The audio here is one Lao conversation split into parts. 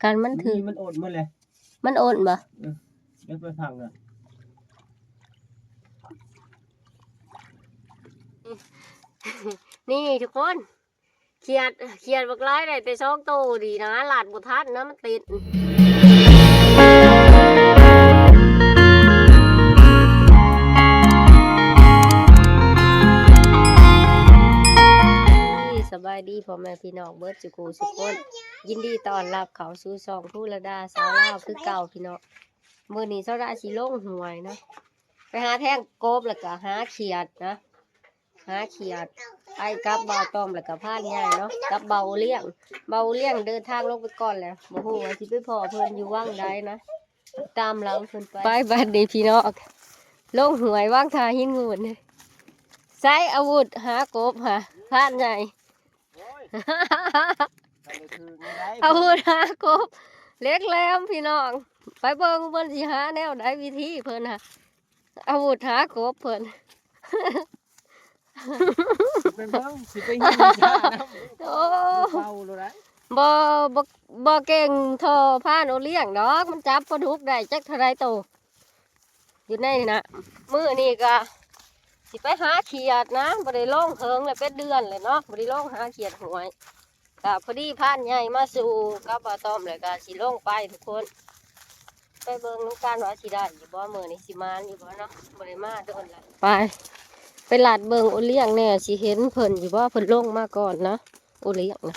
ກັນມັນຖືກ ນີ້ມັນອົດໝົດແລ້ວ ມັນອົດບໍ່? ເອີ ເດີໄປພັງນະ ນີ້ທຸກຄົນ ຂຽດ ຂຽດບັກຫຼາຍ ໄດ້ແຕ່ສອງໂຕ ດີນະ ລາດບໍ່ທັນນະ ມັນຕິດ. ສະບາຍດີພໍ່ແມ່ພີ່ນ້ອງເບິດສູ່ຄູ່ສູ່ຄົນ ຍິນດີຕ້ອນຮັບເຂົ້າສູ່ຊ່ອງພູລະດາສາວລາວຄືເກົ່າພີ່ນ້ອງ. ມື້ນີ້ສາວລາວຊິລົງຫ້ວຍເນາະ ໄປຫາແທງກົບ ແລ້ວກະຫາຂຽດນະ ຫາຂຽດ ໄປກັບບ່າວຕ້ອມ ແລ້ວກະພານໃຫຍ່ເນາະ ກັບບ່າວໂອລ້ຽງ. ບ່າວໂອລ້ຽງເດີນທາງລົງໄປກ່ອນແລ້ວ ບໍ່ຮູ້ວ່າຊິໄປພໍ້ເພິ່ນຢູ່ວັງໃດນະ ຕາມຫຼັງເພິ່ນໄປ. ໄປບັດນີ້ພີ່ນ້ອງ ລົງຫ້ວຍວັງທ່າຫີນງູນ. ໃຊ້ອາວຸດຫາກົບຫາ ພານໃຫຍ່ ອາວຸດຫາກົບ ເຫຼັກແຫຼມພີ່ນ້ອງ. ໄປເບິ່ງເພິ່ນຊິຫາແນວໃດ ວິທີເພິ່ນຫາ ອາວຸດຫາກົບເພິ່ນ ໄປເບິ່ງ ຊິໄປເຮັດວິຊານຳ. ໂອ້ ເປົ່າໂລດໄດ໋ ບໍ່ ບໍ່ ບໍ່ເກັ່ງທໍ່ພານໂອລ້ຽງດອກ ມັນຈັບປາດຸກໄດ້ຈັກເທົ່າໃດໂຕ ຢູ່ໃນນີ້ນະ. ມື້ນີ້ກະຊິໄປຫາຂຽດນະ ບໍ່ໄດ້ລົງເຖິງແລ້ວ ເປັນເດືອນແລ້ວເນາະ ບໍ່ໄດ້ລົງຫາຂຽດຫ້ວຍ. ກະພໍດີພານໃຫຍ່ມາສູ່ກັບບ່າວຕ້ອມ ແລ້ວກະຊິລົງໄປທຸກຄົນ. ໄປເບິ່ງນຳກັນວ່າຊິໄດ້ຢູ່ບໍ່ ມື້ນີ້ຊິໝານຢູ່ບໍ່ເນາະ ບໍ່ໄດ້ມາດົນແລ້ວ. ໄປ ໄປລາດເບິ່ງໂອລ້ຽງແດ່ ຊິເຫັນເພິ່ນຢູ່ບໍ່ ເພິ່ນລົງມາກ່ອນນະ ໂອລ້ຽງນະ.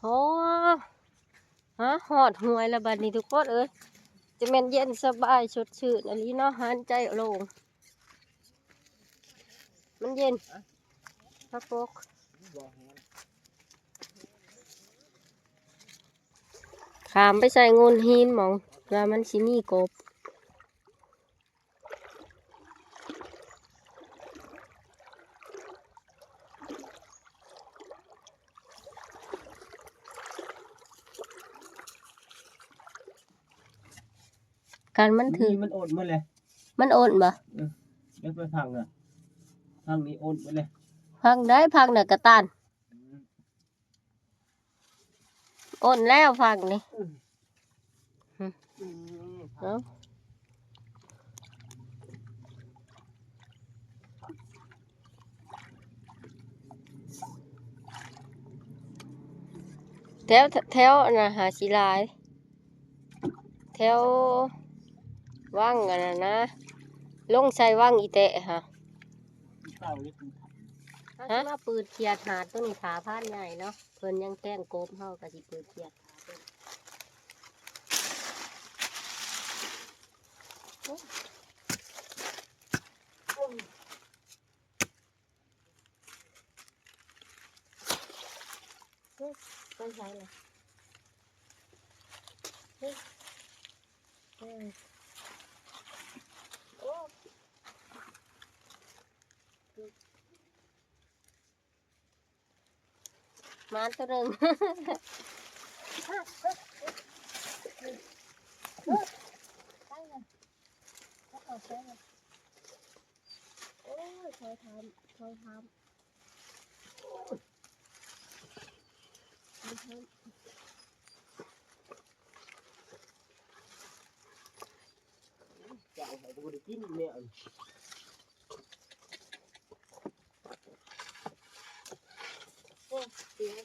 ໂອ້ ຮະ ຮອດຫ້ວຍແລ້ວບັດນີ້ທຸກຄົນເອີຍ ຈະແມ່ນເຢັນສະບາຍສົດຊື່ນອີ່ຫຼີເນາະ ຫາຍໃຈໂລ່ງ ມັນເຢັນ ພະປົກ ຂ້າມໄປໃສ່ໂງ່ນຫີນໝ່ອງວ່າມັນຊິມີກົບ. ກັນມັນຖືກ ນີ້ມັນອົດໝົດແລ້ວ ມັນອົດບໍ່? ເອີ ເດີໄປພັງນະ ພັງນີ້ອົດໝົດແລ້ວ ພັງໃດ ພັງນະກະຕັນ. ອ່ອນແລ້ວຝັ່ງນີ້ ອືມ ເອົາ ແຖວ ແຖວອັນນັ້ນຫາຊິຫຼາຍ ແຖວວັງອັນນັ້ນນະ ລົງໃສ່ວັງອີແຕະຫະ ເຮົາຊິມາປືດຂຽດຫາດໂຕນີ້ຖ້າພານໃຫຍ່ເນາະ ເພິ່ນຍັງແທງກົບ ເຮົາກະຊິປືດຂຽດຫາດໂຕນີ້ ໂອ້ຍ ໂອ້ຍ ເຮີ້ຍ ໄປໃສລະ ເຮີ້ຍ ເອີ ໂອ້ ມາໂຕໜຶ່ງ ໄປລະ ເຂົາເຂົ້າໃສ່ລະ ໂອ້ຍ ເຂົາຖາມ ເຂົາຖາມ ເຈົ້າໃຫ້ບໍ່ໄດ້ກິນແນວ ໂອ້ ເສຍ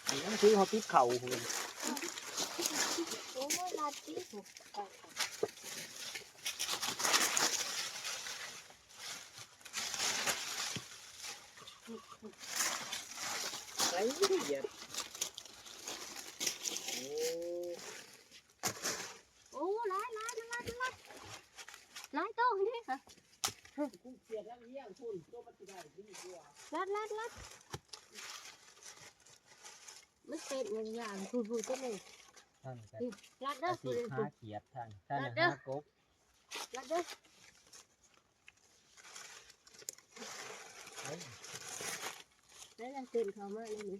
ອັນນັ້ນຄືເຮົາຕິດເຂົ້າພຸ້ນ ໂອ້ຍ ລັດຕິ ໄປ ຢຽບ ໂອ້ ໂອ້ ຫຼາຍ ຫຼາຍ ມັນຫຼາຍ ມັນຫຼາຍ ຫຼາຍໂຕນີ້ຫະ ລັດ ລັດ ລັດ ມັນເຕັມຢ່າງ ພຸ້ນໆ ເຕັມເລີຍ ນັ້ນກະ ລັດເດີ ອາຊີບຫາຂຽດ ທ່ານ ທ່ານ ລັດເດີ ຫາກົບ ລັດເດີ ໄປ ໄດ້ລະ ຕື່ນເຂົ້າມາແລ້ວນີ້.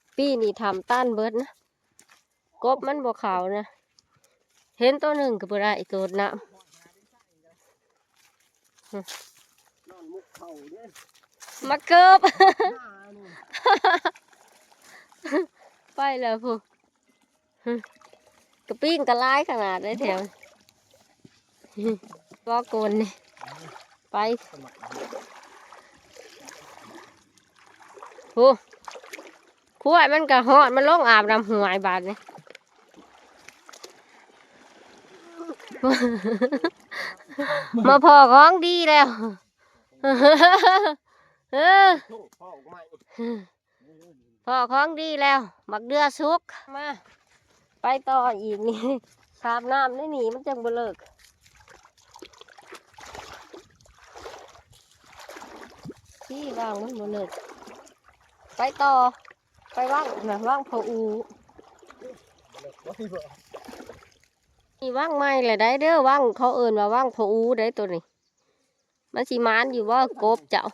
ປີນີ້ຖ້ຳຕັນເບິດນະ ກົບມັນບໍ່ເຂົ້ານະ ເຫັນໂຕໜຶ່ງກໍບໍ່ໄດ້ ໂຕດນ້ຳ ໝາກເກີບ ໄປແລ້ວພຸ້ນ ກະປິງກະຫຼາຍຂະໜາດໃດແຖວ ບໍ່ກົນນີ້ ໄປ ໂອ້ ຄວາຍມັນກະຮອດ ມັນລົງອາບນ້ຳຫ້ວຍບາດນີ້ ມາພໍ້ຂອງດີແລ້ວ ເອີ ພໍ້ຂອງດີແລ້ວ ໝາກເດື່ອສຸກ ມາ ໄປຕໍ່ອີກນີ້ ສາບນ້ຳໃນນີ້ມັນຈັ່ງບໍ່ເລີກ ທີ່ວາງມັນບໍ່ເລີກ ໄປຕໍ່ ໄປວັງນະ ວັງພໍ່ອູ ນີ້ວັງໃໝ່ແຫຼະໄດ໋ເດີ ວັງ ເຂົາເອີ້ນວ່າວັງພໍ່ອູໄດ໋ໂຕນີ້ ມັນຊິໝານຢູ່ບໍ່ ກົບເຈົ້າ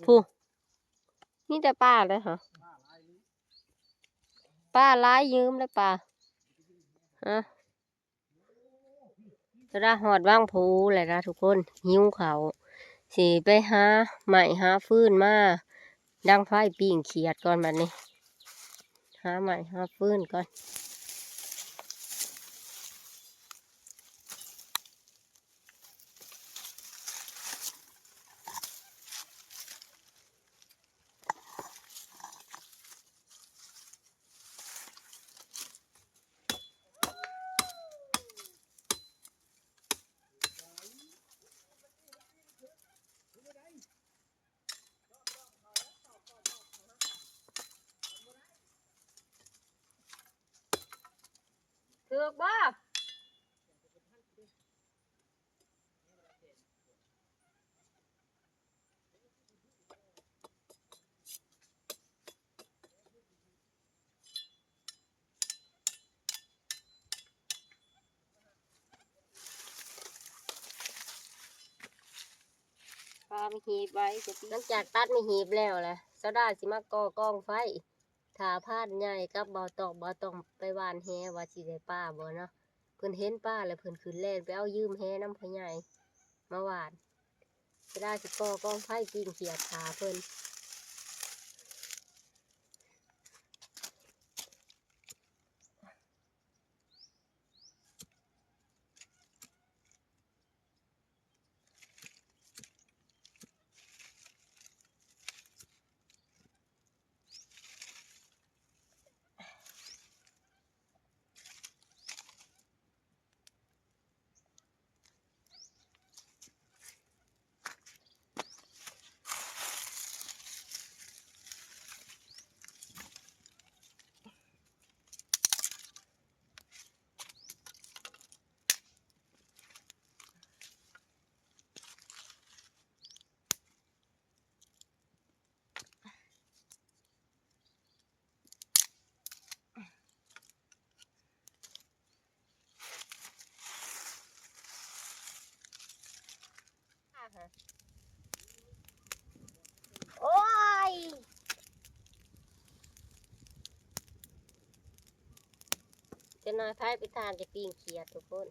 ພຸ້ນ ມີແຕ່ປາເລີຍຫະ ປາຫຼາຍ ຢືມເລີຍປາ ຮະ ສະດາຮອດວັງພູແລ້ວນະທຸກຄົນ ຫິວເຂົ້າ ຊິໄປຫາໄມ້ຫາຟືນມາດັງໄຟປີ້ງຂຽດກ່ອນບັດນີ້ ຫາໄມ້ຫາຟືນກ່ອນ. ຖືກບໍ່? ປາໄມ້ຮີບໄວ້ ຫຼັງຈາກຕັດໄມ້ຮີບແລ້ວລະ ສາວດາຊິມາກໍ່ກອງໄຟ ຖ້າພານໃຫຍ່ກັບບ່າວຕອກ ບ່າວຕອກໄປຫວ່ານແຫວ່າຊິໄດ້ປາບໍ່ເນາະ. ເພິ່ນເຫັນປາແລ້ວເພິ່ນຂຶ້ນແລ່ນໄປເອົາຢືມແຫນຳພໍ່ໃຫຍ່ມາຫວ່ານ. ສາວດາຊິກໍ່ກອງໄຟ ປີ້ງຂຽດຖ້າເພິ່ນ. ໂອ້ຍ ຈະໜ້ອຍໄຟໄປທານຈະປີ້ງຂຽດທຸກຄົນ.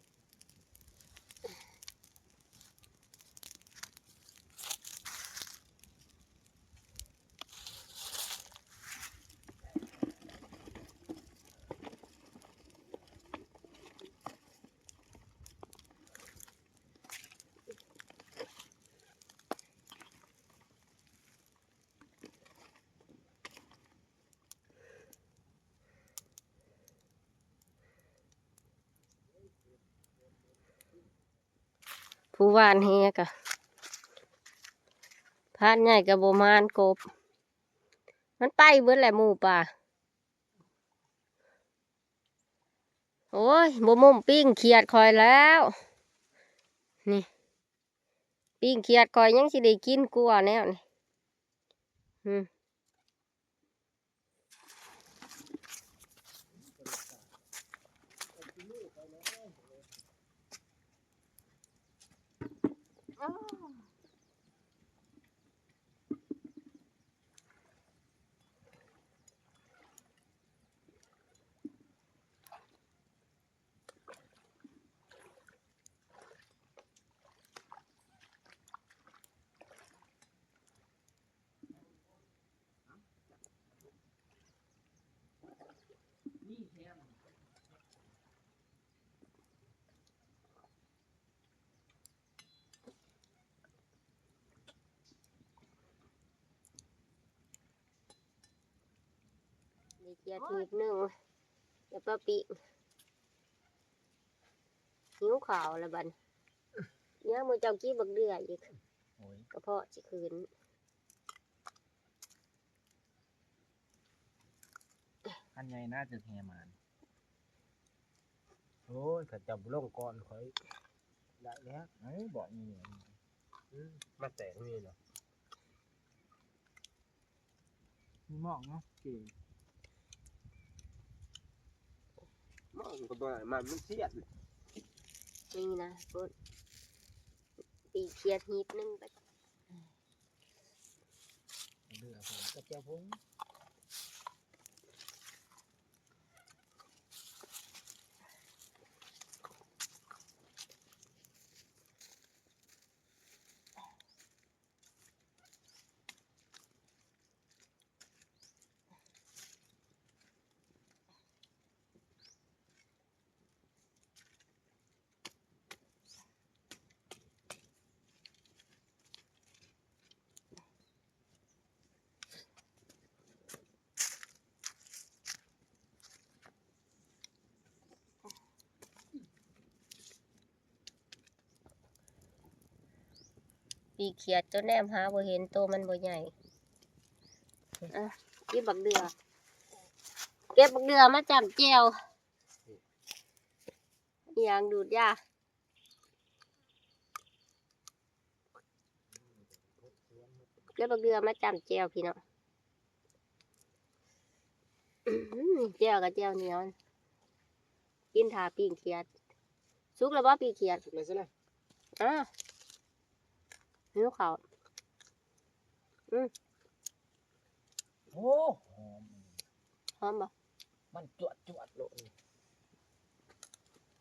ຜູ້ຫວ່ານແຫກະ ພານໃຫຍ່ກະບໍ່ມານກົບ ມັນໄປເບິດແຫຼະໝູ່ປ່າ. ໂອ້ຍ ບໍ່ມຸ້ມປີ້ງຂຽດຂ້ອຍແລ້ວ ນີ້ ປີ້ງຂຽດຂ້ອຍຍັງຊິໄດ້ກິນກວ່າແນວນີ້ ອື. ຢາກໜີບໜຶ່ງ ແລ້ວປາປີ້ງ ຫິວເຂົ້າລະບັດນີ້. ຍາມມື້ເຈົ້າກິນບັກເດືອອີກ ໂອ້ຍ ກະເພາະຊິຂຶ້ນ. ອັນໃຫຍ່ໜ້າຈະແຫ່ໝານ. ໂອ້ຍ ເຂົາເຈົ້າບໍ່ລົງກ່ອນຂ້ອຍໄດ້ແລ້ວ. ເອີ ບອກນີ້ ອືມ ມາແຕກນີ້ເນາະ. ມີໝອກເນາະ ເກັ່ງ ໝອກມັນກໍບໍ່ໄດ້ ມັນ ມັນສຽດ. ນີ້ນະ ໂພດ ປີກຂຽດຮີບໜຶ່ງໄປ ເຫຼືອ ກະແຈ່ວຜົງ. ປີກຂຽດ ໂຕແນມຫາບໍ່ເຫັນ ໂຕມັນບໍ່ໃຫຍ່. ອ່ະ ກິນບັກເດືອ ເກັບບັກເດືອມາຈ້ຳແຈ່ວ. ອີ່ຫຍັງ ດູດຢາ? ເກັບບັກເດືອມາຈ້ຳແຈ່ວພີ່ນ້ອງ. ອືມ ແຈ່ວກະແຈ່ວໜຽວ ກິນຖ້າປີ້ງຂຽດ. ສຸກແລ້ວບໍ່ປີ້ງຂຽດ? ສຸກແລ້ວ ສຸກແລ້ວ. ອາ ຫິວເຂົ້າ. ອືມ ໂອ້ ຫອມ ຫອມບໍ່? ມັນຈວດໆໂລດ.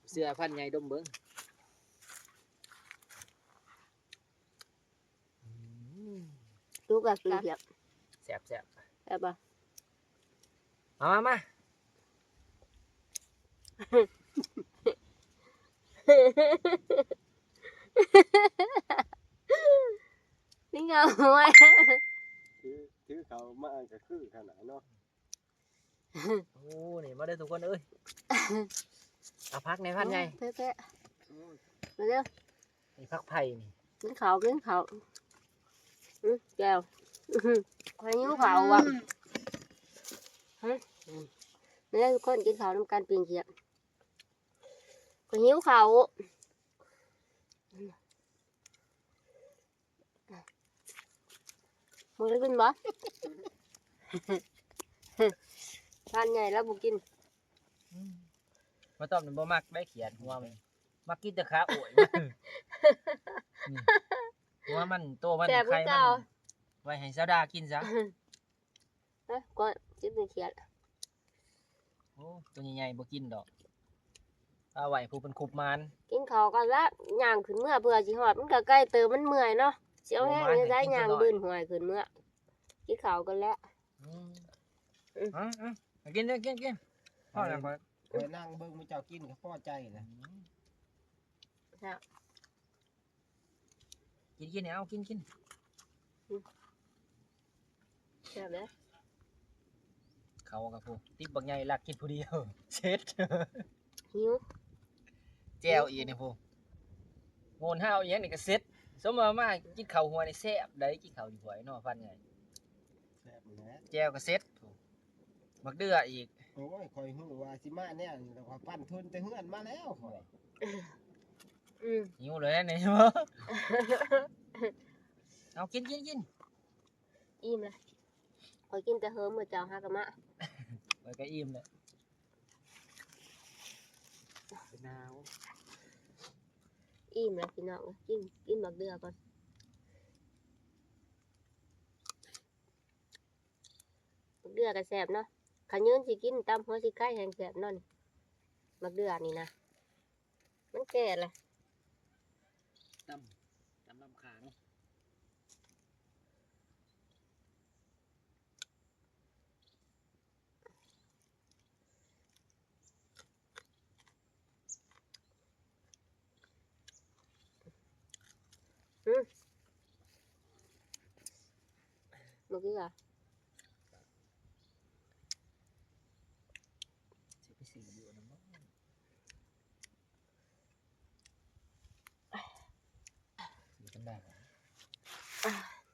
ເຊື່ອພັນໃຫຍ່ ດົມເບິ່ງ. ອືມ ສຸກລະ ປີ້ງຂຽດ. ແຊບໆ ແຊບບໍ່? ເອົາມາ ມາ ນີ້ເຫງົາຫວຍ ຖື ຖືເຂົ້າມາກໍຄືຂະໜາດເນາະ. ໂອ້ ນີ້ມາເດີທຸກຄົນເອີຍ. ເອົາຜັກແດ່ ພັນໃຫຍ່ ແພະໆ ມາເດີ. ນີ້ຜັກໄຜ່ນີ້ ກິນເຂົ້າ ກິນເຂົ້າ. ອື ແຈ່ວ ຂ້ອຍຫິວເຂົ້າວ່າ. ຮະ ມາເດີທຸກຄົນ ກິນເຂົ້ານຳກັນ ປີ້ງຂຽດ. ຂ້ອຍຫິວເຂົ້າ. ບໍ່ໄດ້ກິນບໍ່? ທ່ານໃຫຍ່ລາວບໍ່ກິນ. ອືມ ມາຕ້ອມນີ້ບໍ່ມັກໄດ້ຂຽດຫົວມັນ ມັກກິນແຕ່ຂາໂອ້ຍ. ອືມ ຫົວມັນ ໂຕມັນ ແຊບຄືເກົ່າ ໄວ້ໃຫ້ສາວດາກິນຊະ. ເອີ ກໍກິນເປັນຂຽດ. ໂອ້ ໂຕໃຫຍ່ໆບໍ່ກິນດອກ ເອົາໄວ້ຜູ້ເພິ່ນຄຸບມານ. ກິນເຂົ້າກ່ອນລະ ຍ່າງຂຶ້ນເມືອ ເພື່ອຊິຮອດ ມັນກະໄກເຕີບ ມັນເມື່ອຍເນາະ. ຊິເອົາແຮງຢູ່ໃສ ຍ່າງບືນຫ້ວຍຂຶ້ນເມືອ. ກິນເຂົ້າກ່ອນລະ. ອືມ ອືມ ເອົາ ເອົາ ກິນ ກິນ ກິນ ພໍແລ້ວ. ຂ້ອຍ ຂ້ອຍນັ່ງເບິ່ງໝູ່ເຈົ້າກິນກໍພໍໃຈແລ້ວ. ອືມ ແຊບ. ກິນ ກິນ ເອົາ ກິນ ກິນ. ອືມ ແຊບເດ້. ເຂົາກໍຜູ້ຕິດບັກໃຫຍ່ລັກກິນຜູ້ດຽວ ເສັດ. ຫິວ ແຈ່ວອີກນີ້ຜູ້ ໂຫນຫ້າວອີຫຍັງນີ້ກໍເສັດ. ສົມວ່າມາກິນເຂົ້າຫ້ວຍນີ້ແຊບໃດ໋ ກິນເຂົ້າຢູ່ຫ້ວຍເນາະ ພັນໃຫຍ່. ແຊບແຫຼະ ແຈ່ວກໍເສັດ. ບັກເດືອອີກ. ໂອ້ຍ ຂ້ອຍຮູ້ວ່າຊິມາແນວນີ້ ແລ້ວຂ້ອຍປັ່ນທຶນແຕ່ເຮືອນມາແລ້ວຂ້ອຍ. ອືມ ຫິວເລີຍນີ້. ເອົາ ກິນ ກິນ ກິນ. ອີ່ມລະ ຂ້ອຍກິນແຕ່ເຮີມື້ເຈົ້າຫາກະມາ. ຂ້ອຍກະອີ່ມແຫຼະ ໜາວ. ອີ່ມລະພີ່ນ້ອງ ກິນ ກິນບັກເດືອກ່ອນ. ບັກເດືອກະແຊບເນາະ ຂະເຍີນຊິກິນຕຳຫົວຊິໄຄແຮງແຊບເນາະ. ບັກເດືອນີ້ນະ ມັນແກ່ລະ ຕຳ ຕຳລຳຂາເນາະ. ອືມ ບັກເກືອ. ໄດ້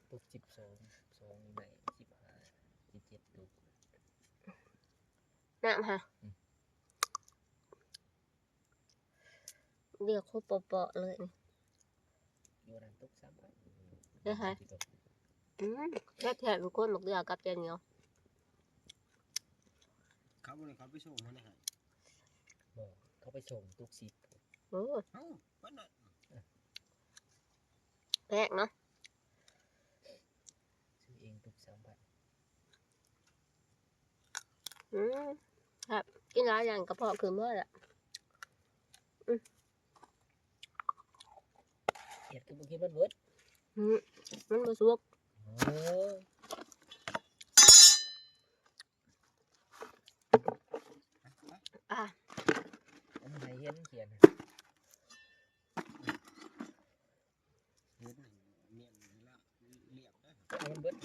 ຕົກສິບສອງ ສິບສອງ ໄດ້ສິບຫ້າ ສິບເຈັດ ຕົກ ນ້ຳຫະ ອືມ ເລືອກໂຄເປາະໆເລີຍນີ້ ຢູ່ນັ້ນຕົກສາມ ເອີ ເຮັດໃຫ້ ອືມ ແຊບໆ ທຸກຄົນ ໝາກເດື່ອກັບແຈ່ວໜຽວ ເຂົາບໍ່ໄດ້ເຂົ້າໄປສົ່ງ ບໍ່ໄດ້ໃຫ້ ບໍ່ ເຂົາໄປສົ່ງ ຕົກສິບ ໂອ້ ເອົ້າ ປານນັ້ນ ແພງເນາະ ຊື້ເອງ ຕົກສາມພັນ ອືມ ແຊບ ກິນຫຼາຍຢ່າງກະເພາະຂຶ້ນເໝິດລະ ອືມ ເຮັດຄືບໍ່ກິນມັນເບິດ ອືມ ມັນບໍ່ສຸກ ໂອ້ ອ່າ ເອົາມາໃຫ້ເຫັນຂຽນ ເຫັນແມ່ນລະລຽບເດີ ເອົາມັນເບິດ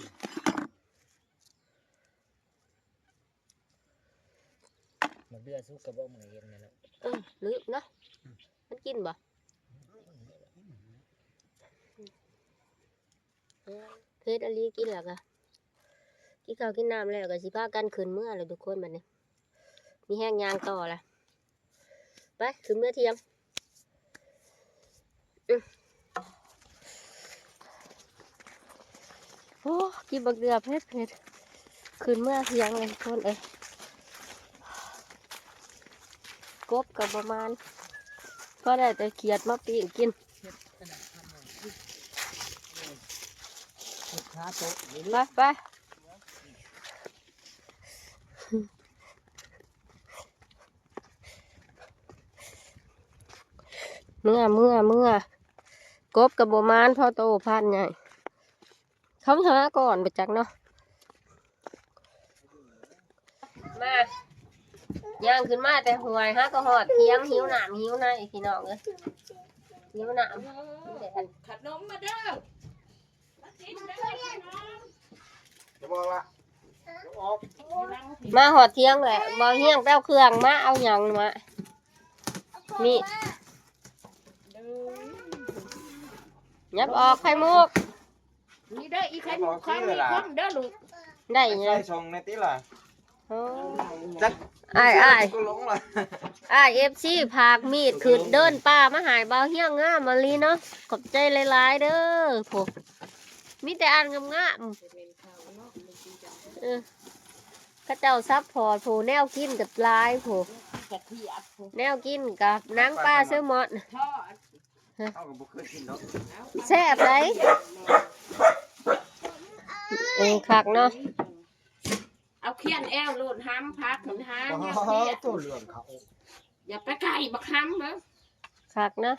ໝາກເດື່ອສຸກກະບໍ່ມາໃຫ້ເຫັນແມ່ນລະ ເອີ ລືມເນາະ ມັນກິນບໍ່? ເອີ ເຜັດອີ່ຫຼີ ກິນແລ້ວກະ ກິນເຂົ້າກິນນ້ຳແລ້ວກະຊິພາກັນຂຶ້ນເມືອແລ້ວທຸກຄົນ ບາດນີ້ ມີແຮງຍ່າງຕໍ່ລະ ໄປ ຂຶ້ນເມືອທ່ຽງ ອືມ ໂອ້ ກິນບັກເດື່ອເຜັດໆ ຂຶ້ນເມືອທ່ຽງເລີຍທຸກຄົນເອີຍ ກົບກະບໍ່ມານ ພໍໄດ້ແຕ່ຂຽດມາປີ້ງກິນ ໄປ ໄປ ເມືອ ເມືອ ເມືອ ກົບກະບໍ່ມານ ພໍໂຕພັນໃຫຍ່ ເຂົາຫາກ່ອນໄປຈັກເນາະ ມາ ຍ່າງຂຶ້ນມາແຕ່ຫ້ວຍ ຫາກະຮອດທ່ຽງ ຫິວນ້ຳຫິວໃນ ພີ່ນ້ອງເອີຍ ຫິວນ້ຳ ຂະໜົມມາເດີ ຈະບອກລະ ມາຮອດທ່ຽງແຫຼະ ບໍ່ຮຽງໄປເອົາເຄື່ອງມາ ເອົາຫຍັງມາ ມີດ ຫຍັບອອກ ໄຂ່ມຸກ ນີ້ເດີ ອີໄຂ່ມຸກ ຂອງມີຄອມເດີລູກ ໄດ້ຫຍັງ ໄປໃສ່ຊ່ອງແດ່ຕິລະ ໂອ້ ຈັກ ອ້າຍ ອ້າຍ ກໍຫຼົງລະ ອ້າຍ ເອັຟຊີ ຝາກມີດຂຶ້ນເດີ່ນປ່າມາໃຫ້ ບ່າວຮຽງງາມອີ່ຫຼີເນາະ ຂອບໃຈຫຼາຍໆເດີ ໂອ້ ມີແຕ່ອັນງາມໆ ເອີ ເຂົາເຈົ້າຊັບພອດ ໂອ້ ແນວກິນກະຫຼາຍ ໂອ້ ແນວກິນກະໜັງປາແຊລມອນ ເຮົາກະບໍ່ເຄີຍກິນດອກ ແຊບໃດ ເອີ ຄັກເນາະ ເອົາຂຽນແອວໂລດ ຫຳຜັກຫັ້ນຫາແນວເຮັດ ໂຕເລື່ອງເຂົາ ຢ່າໄປໃກ້ບັກຫຳເດີ ຄັກນະ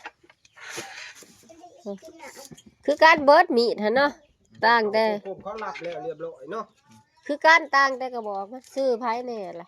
ຄືກັນເບິດມີດຫັ້ນເນາະ ຕ່າງແຕ່ ເຂົາລັບແລ້ວລຽບລ້ອຍເນາະ ຄືກັນ ຕ່າງແຕ່ກະບອກ ຊື້ໃຜແດ່ລະ